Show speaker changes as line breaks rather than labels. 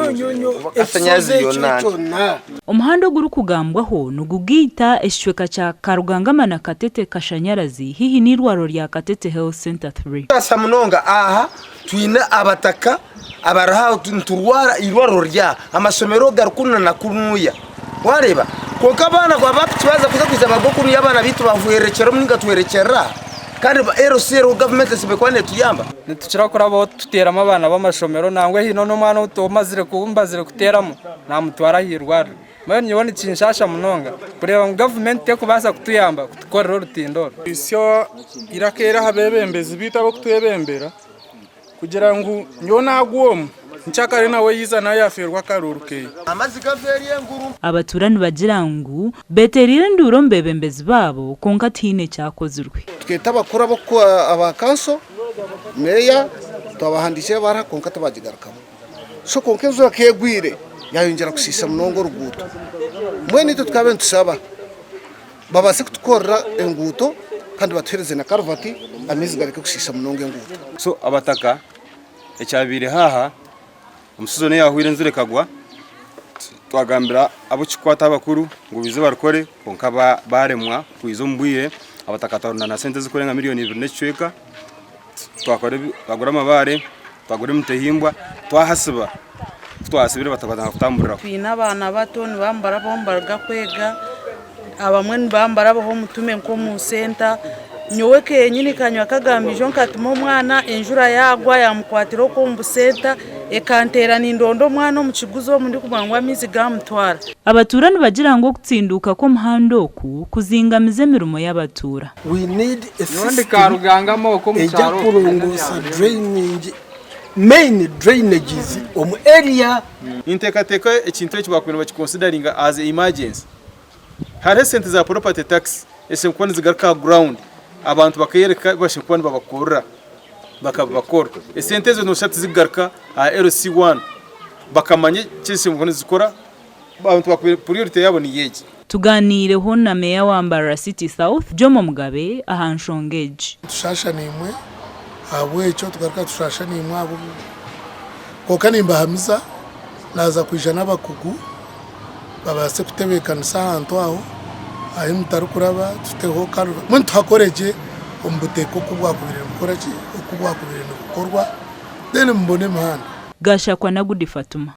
Nyo
Kasanyazi
ekisozi ekyo
yona.
kyona.
Omuhanda ogurikugambwaho nigugaita ekicweka kya Karugangama na Katete Kashanyarazi haihi n'eirwariro rya Katete Health Centre Three.
Asa munonga aha twine abataka abari aho niturwara eirwariro riri aha amasomero gari kunu na kunuya wareeba kwonka abaana aba piki baaza kuza kwija bagwe kunuya abaana baitu bahwerekyera omu ninga tuhwerekyerera aha kandi LC eriho gavumenti eshemereire kuba netuyamba.
Nitukira kurabaho tuteeramu abaana b'amashomero nangwa haine n'omwana ou mbazire kuteeramu naamutwara aha irwariro. Mbwenu nyowe nikinshaasha munonga kureeba ngu gavumenti terikubaasa kutuyamba kutukorera orutindo oru.
Kuhitsya eiraka eri aha beebembezi baitu abarikutwebembera kugira ngu nyowe naagwa omu, nkyakare nawe yaija nawe yaafeerwa akaruuru ke.
Abatuura nibagira ngu beetereire enduuru omu beebembezi baabo kwonka tihaine ekyakozirwe.
Tukeeta abakuru aba kanso, meeya, twabahandiikira ebaruha kwonka tibagigarukamu. So kwonka enjura ku egwire yayongyera kusiisa munonga oruguuto. Mbwenu itwe tukaba nitushaba babaase kutukorera enguuto kandi batuheereze na karuvati amaizi gareke kusiisa munonga enguuto.
So abataka ekyabaireho aha omu sizoni eyahweire enjura ekagwa twagambira abu kikukwataho abakuru ngu baije barikore kwonka baremwa kwija omu bwire abataka twarundaana sente ezirikurenga miriyoni ibiri n'ekicweka twagura amabaare twagura emitehimbwa twahasiba ku twahasibire batandika kutamburiraho.
Twine abaana bato nibaba nibarabaho nibaruga kwega, abamwe nibaba nibarabaho omutume nk'omu senta. Nyowe kenyini kanywa kagamba ijo nkatuma omwana enjura yaagwa yaamukwatira okwo omu busenta ekanteera nindonda omwana omu kiguzi omu ndikumanya ngu amaizi gaamutwara.
Abatuura nibagira ngu okutsinduuka kw'omuhanda oku kuzingamize emirimo y'abatuura.
We need a
Nyowe ndi
system
Karugangama okwo omu
eija
kyaro.
kurongoosa draining main drainages omu area.
Ninteekateeka ekintu eki baakubaire nibakiconsideringa as emergency. Hariho esente za property tax ezishemereire kuba nizigaruka aha ground abantu bakeyoreka ebi bashemereire kuba nibabakorera bakabibakora. Esente ezo noshusha tizikugaruka aha LC one bakamanya eki zishemereire kuba nizikora abantu bakubaire priority yaabo niyo egi.
Tugaaniireho na Meeya wa Mbarara City South, Jomo Mugabe aha nshonga egi.
Tushaasha naimwe ahabw'ekyo, tugaruka tushaasha naimwe ahabw. Kwonka nimbahamiza naaza kwija n'abakugu babaase kutebeekanisa ahantu aho ahu mutarikuraba tuteho karuvati mbwenu tuhakore gye omu buteeka oku bwakubaire nibukora ki, oku bwakubaire nibukorwa then mubone emihanda.
Gashakwa na Gudi Fatuma.